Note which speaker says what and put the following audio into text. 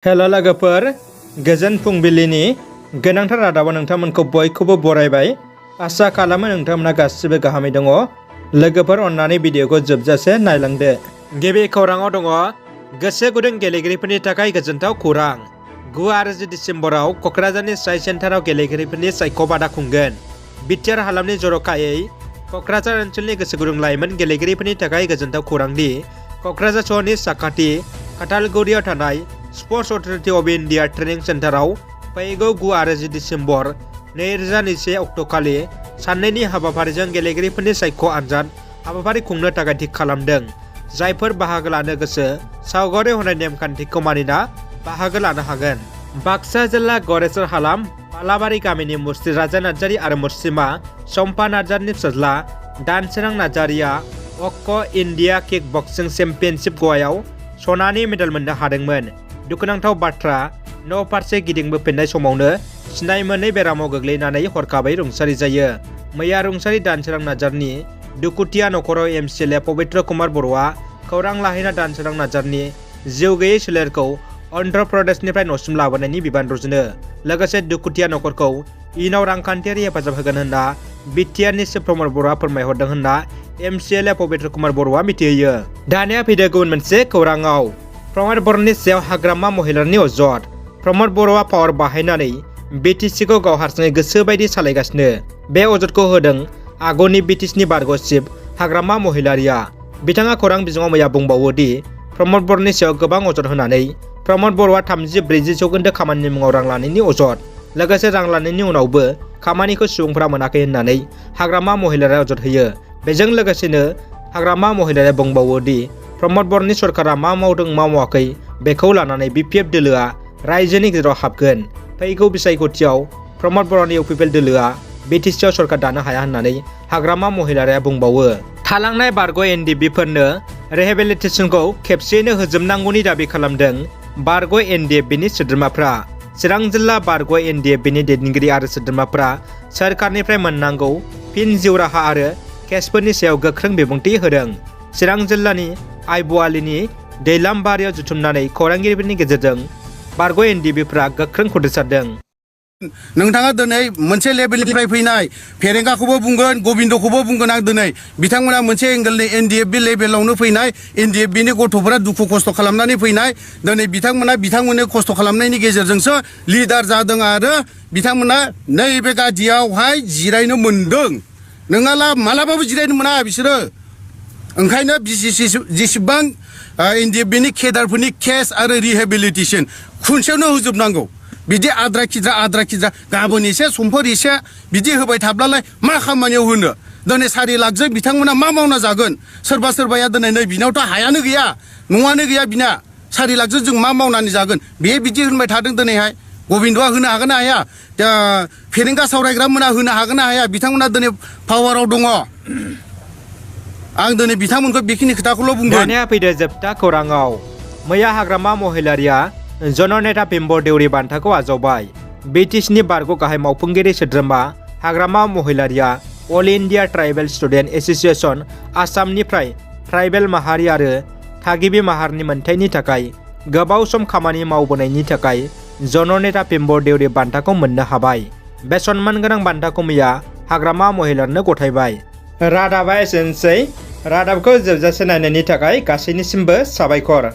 Speaker 1: हेल' लोगोफोर, गोजोन फुंबिलिनि गोनांथार रादाबाव नोंथांमोनखौ बयखौबो बरायबाय। आसा खालामो नोंथांमोना गासिबो गाहामै दङ। लोगोफोर, अन्नानै भिडिअखौ जोबजासे नायलांदो। गिबि खौराङाव दङ गोसो गुदुं गेलेगिरिफोरनि थाखाय गोजोनथाव खौरां। 9 आरो 10 दिसेम्बराव क'क्राझारनि साइ सेन्टाराव गेलेगिरिफोरनि सायख' बादा खुंगोन। बिटिआर हालामनि जर'खायै क'क्राझार ओनसोलनि गोसो गुदुं लाइमोन गेलेगिरिफोरनि थाखाय गोजोनथाव खौरांदि क'क्राझार सहरनि साखाथि खाथालगुरियाव थानाय sports authority of India training सेन्टाराव फैगौ 9 आरो 10 दिसेम्बर 2021 अक्ट'खालि साननैनि हाबाफारिजों गेलेगिरिफोरनि सायख' आनजाद हाबाफारि खुंनो थाखाय थि खालामदों। जायफोर बाहागो लानो गोसो सावगारि होनाय नेमखान्थिखौ मानिना बाहागो लानो हागोन। बाक्सा जिल्ला गरेस्वर हालाम बालाबारि गामिनि मुस्रि राजा नार्जारि आरो मुस्रिमा सम्पा नार्जारिनि फिसाज्ला दानसोरां नार्जारिया अक्क इन्डिया किक बक्सिं चेम्पियनशिप गवायाव सनानि मेडेल मोननो हादोंमोन। दुखुनांथाव बाथ्रा, न'फारसे गिदिंबोफिननाय समावनो सिनाय मोनै बेरामाव गोग्लैनानै हरखाबै रुंसारि जायो। मैया रुंसारि दानसोरां नार्जारिनि दुखुथिया नखराव एमसिएलए पबित्र कुमार बर'आ खौरां लाहैना दानसोरां नार्जारिनि जिउ गैयै सोलेरखौ अन्ध्र प्रदेशनिफ्राय न'सिम लाबोनायनि बिबान रुजुनो लोगोसे दुखुथिया नखरखौ इयुनाव रांखान्थियारि हेफाजाब होगोन होनना बिटिआरनि चिफ प्रमद बर'आ फोरमायहरदों होनना एमसिएलए पबित्र कुमार बर'आ मिथिहोयो। दानिया फैदो गुबुन मोनसे खौराङाव। प्रमद बर'नि सायाव हाग्रामा महिलारनि अजद। प्रमद बर'आ पावार बाहायनानै बिटिसिखौ गाव हारसिङै गोसो बायदि सालायगासिनो। बे अजदखौ होदों आगुनि बिटिसिनि बारग' चिफ हाग्रामा महिलारिया। बिथाङा खौरां बिजोङाव मैया बुंबावो दि प्रमद बर'नि सायाव गोबां अजद होनानै प्रमद बर'आ 30-40% खामानिनि मुङाव रां लानायनि अजद, लोगोसे रां लानायनि उनावबो खामानिखौ सुबुंफोरा मोनाखै होननानै हाग्रामा महिलारिया अजद होयो। बेजों लोगोसेनो हाग्रामा महिलारिया बुंबावो दि प्रमद बर'नि सरकारा मा मावदों मा मावाखै बेखौ लानानै बिपिएफ दोलोआ रायजोनि गेजेराव हाबगोन। फैगौ बिसायख'थियाव प्रमद बर'नि इउपिपिएल दोलोआ बिटिसिआव सरकार दानो हाया होननानै हाग्रामा महिलारिया बुंबावो। थालांनाय बारग' एनडिएफबिफोरनो रिहेबिलिटेसनखौ खेबसेयैनो होजोबनांगौनि दाबि खालामदों बारग' एनडिएफबिनि सोद्रोमाफ्रा। चिरां जिल्ला बारग' एनडिएफबिनि दैदेनगिरि आरो सोद्रोमाफ्रा सोरखारनिफ्राय मोननांगौ फिन जिउ राहा आरो केसफोरनि सायाव गोख्रों बिबुंथि होदों। चिरां जिल्लानि आइब'आलिनि दैलामबारियाव जुथुमनानै खौरांगिरिफोरनि गेजेरजों बारग' एनडिएफबिफ्रा गोख्रों खुद्रिसारदों।
Speaker 2: नोंथाङा दिनै मोनसे लेभेलनिफ्राय फैनाय फेरेंगाखौबो बुंगोन, गबिन्दखौबो बुंगोन आं दिनै। बिथांमोना मोनसे एंगेलनि एनडिएफबि लेभेलावनो फैनाय, एनडिएफबिनि गथ'फोरा दुखु खस्थ' खालामनानै फैनाय। दिनै बिथांमोननि खस्थ' खालामनायनि गेजेरजोंसो लिडार जादों आरो बिथांमोना नैबे गादियावहाय जिरायनो मोन्दों। नोङाला मालाबाबो जिरायनो मोना बिसोरो। ओंखायनो जेसेबां एनडिएफबिनि केडारफोरनि केस आरो रिहेबिलिटेसन खनसेयावनो होजोबनांगौ। बिदि आद्रा खिद्रा गाबोन एसे समफोर एसे बिदि होबाय थाब्लालाय मा खामानियाव होनो। दिनै 4 लाखजों बिथांमोना मा मावना जागोन। सोरबाया दिनै नै बिनावथ' हायानो गैया, न'आनो गैया बिना। 4 लाखजों जों मा मावनानै जागोन। बे बिदि होनबाय थादों दिनैहाय। गबिन्दआ होनो हागोन ना हाया? फेरेंगा सावरायग्रा मोना होनो हागोन ना हाया? बिथांमोना दिनै पावाराव दङ। आं दिनै बिथांमोनखौ बेखिनि खोथाखौल' बुंगोन।
Speaker 1: दानिया फैदो जोबथा खौराङाव। मैया हाग्रामा महिलारिया जननेता बिम्ब' देउरि बान्थाखौ आजावबाय। बिटिसिनि बारग' गाहाय मावफुंगिरि सोद्रोमा Hagrama Mohilary all India tribal student association आसामनिफ्राय ट्राइबेल माहारि आरो थागिबि माहारिनि मोनथायनि थाखाय गोबाव सम खामानि मावबोनायनि थाखाय जननेता बिम्ब' देउरि बान्थाखौ मोननो हाबाय। बे सनमान गोनां बान्थाखौ मैया हाग्रामा महिलारनो गथायबाय। रादाबा एसेनोसै। रादाबखौ जोबजासे नायनायनि थाखाय गासैनिसिमबो साबायखर।